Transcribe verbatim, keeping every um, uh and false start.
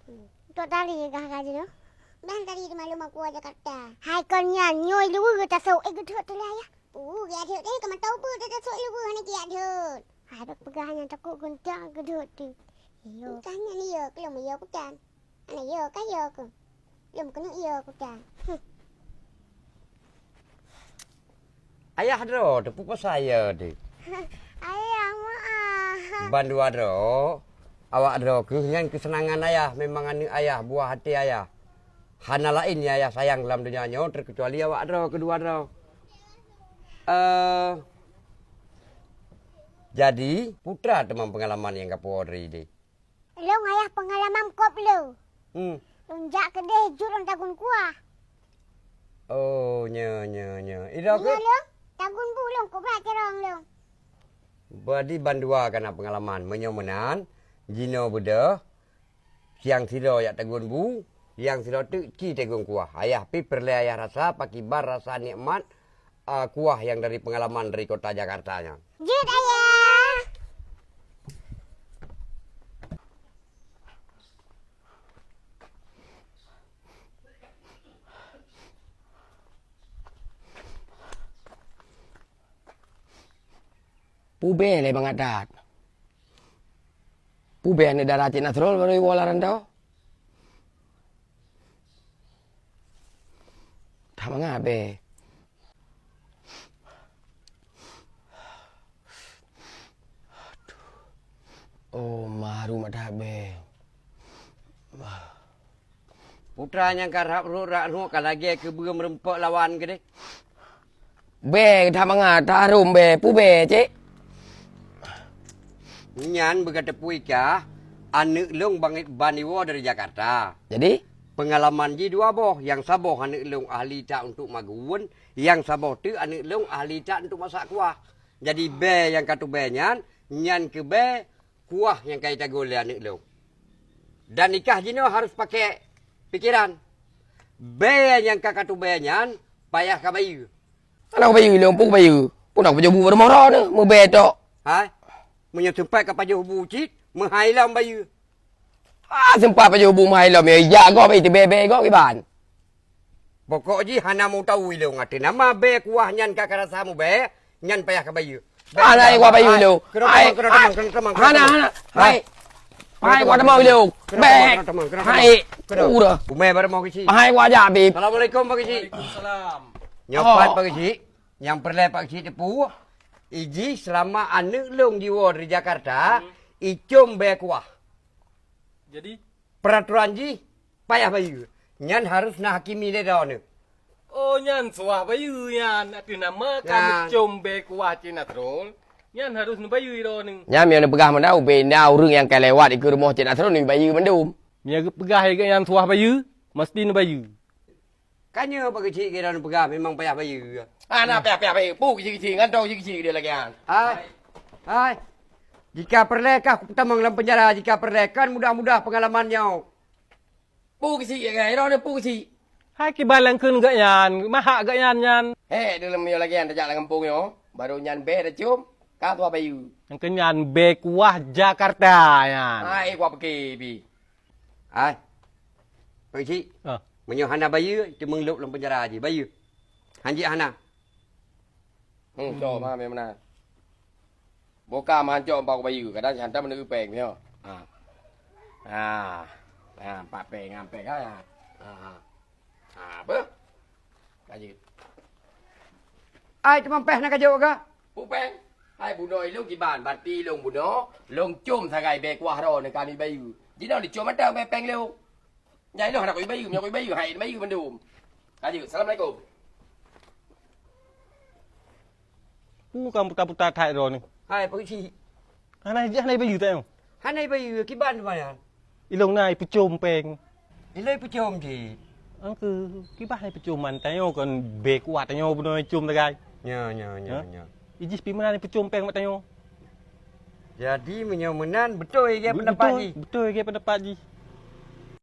Untuk tari gah ka jinoe. Dan tari di malam aku Jakarta. Hai kon nyan, nyoe luweue tasok, eh, geudhot teulah yah. Uh, geudhot deh, keu mata ubeut tasok luweue hana geudhot. Hai, dok peugah nyan takot guntak geudhot tu. Iyo. Bukan nyan iyo, kelom iyo kutan. Ana iyo ka iyo ku. Lom keuneuk iyo kutan. Huh. Ayah droe teupeu pasai ya deh. Ayah maaf. Bandua droe, awak droe keuh nyan keuseunangan ayah, memang aneuk ayah, buah até ayah. Hana laén nyang ayah sayang lam donya nyoe teukeucuali awak droe keudua droe. Eh, jadi, putra teuma peungalaman nyang ka puwoe dari deh. Lôn ayah peungalaman kop lé. Hmm. Lôn jak keudeh jeuet lôn tagun kuah. Oh, nyo, nyo, nyo. Ida ke? Lôn tagun bu lôn kubra tirong lôn. Badi bandua kana peungalaman. Meunyoe meunan, jinoe beudôh, siang sidroe jak tagun bu, siang sidroe teuk ci tagun kuah. Ayah pi peureulée ayah rasa, pakiban rasa nikmat, ah, kuah nyang dari peungalaman dari kota Jakarta nyan. Jeuet, Ayah. Pubée lé mangat that. Pubée aneuk dara Cik Nasrul baru iwoe lam rantau. That mangat bée. Oh, maru madah bée. Putra nyang ka rhap rhot rak rhot ka lagée keubeue meureumpok lawan keudeh. Bée that mangat, that harôm bée, pubée, Cik. Nyan beugateupeue kah, aneuk lôn ban, ban iwoe dari Jakarta. Jadi? Peungalaman jih dua boh, nyang saboh aneuk lôn ahli that untuk magun, nyang saboh teuk aneuk lôn ahli that untuk masak kuah. Jadi bée nyang ka tubée nyan, nyan keuh bée kuah nyang ka jitagun lé aneuk lôn. Dan nikah jinoe harôh paké pikeran. Bée nyang ka katubée nyan payah kabayeue. Hana kubayeue lôn, peue kubayeue? Peue na kupajoh bu bak rumoh droeneuh, meubée tok. Hai, meunyoe seumpat kapajoh bu cit, meuhai lom bayeue. Ah, seumpat pajoh bu meuhai lom, ya, jak gob, eh, teubée-bée gob kiban. Pokok jih hana meuteumé ilong, ateueh nama bée kuah nyan ka karasa mubée, nyan payah kabayeue. Hana kuah bayeue ilong. Hai, hana, hana. Hai. Hai, kuah teumé ilong. Bée. Hai. Udah. Umai bareng mau kisi. Hai, kuah jak, Bib. Assalamualaikum, Pak Kisi. Waalaikumsalam. Nyopat, Pak Kisi. Nyang peureulée Pak Kisi teupeu, ijih selama aneuk lôn jiwoe dari Jakarta, icom bée kuah. Jadi? Peuraturan jih payah bayeue. Nyan harôh neuhakimi lé droeneuh. Oh, nyan suah bayeue nyan. Ateueh nama ka meucom bée kuah Cik Nasrul, nyan harôh neubayeue droeneuh. Nyan meunyoe neupeugah meunan, ubé na ureuëng nyang ka lewat dikeue rumoh Cik Nasrul neubayeue mandum. Meunyoe geupeugah lagée nyan suah bayeue, meusti neubayeue. Ka nyoe Pak Keuchik, kira neupeugah memang payah bayeue. Hana payah-payah bayeue. Peue keuchik-keuchik, ngon droe keuchik-keuchik dia lagée nyan. Hai. Hai. Jika peureulée kah kutamong lam peunjara, jika peureulée, kon mudah-mudah peungalaman nyoe. Peue keuchik lagée nyan, droeneuh peue keuchik. Hai kiban lam kheun geuh nyan, mahak geuh nyan nyan. Hé, dalam nyoe lagée nyan tajak lam gampông nyoe, barô nyan bée tacom, ka tuha bayeue. Nyang keu nyan bée kuah Jakarta nyan. Hai, kuah peuke pih. Hai. Pak Keuchik. Ah. Meunyoe hana bayeue, teumeung lôb lam peunjara jih. Bayeue. Hanjeuet hana. Hmm, cok ma meunan. Boka meuhan cok bak bayeue, kadang hantom neueu péng nyoe. Ha. Ha. Ha, empat péng, enam péng, ha. Ha, ha. Ha, apa? Lanjut. Ai, teuma péh na kajok ka? Peue péng? Hai bunoe ilong kiban, berarti ilong bunoe, long com sagai bée kuah droeneuh kami bayeue. Jinoe dicom mantong péng ilong. Nyan ilong hana kubayeue, meunyoe kubayeue, hai bayeue mandum. Lanjut. Assalamualaikum. Peue ka puta-puta that droeneuh. Hai, Pak Keuchik. Hana, hana bayeue that nyoe. Hana bayeue, kiban teuma nyan. Ilong na ipeucom péng. Ilong ipeucom cit. Angkeu, kiban ipeucom man tanyoe kon bée kuah tanyoe bunoe icom sagai. Nyo, nyo, nyo, nyo. Ijih pih meunan ipeucom péng mat tanyoe. Jadi meunyoe meunan beutôi lagée pendapat jih. Beutôi lagée pendapat jih.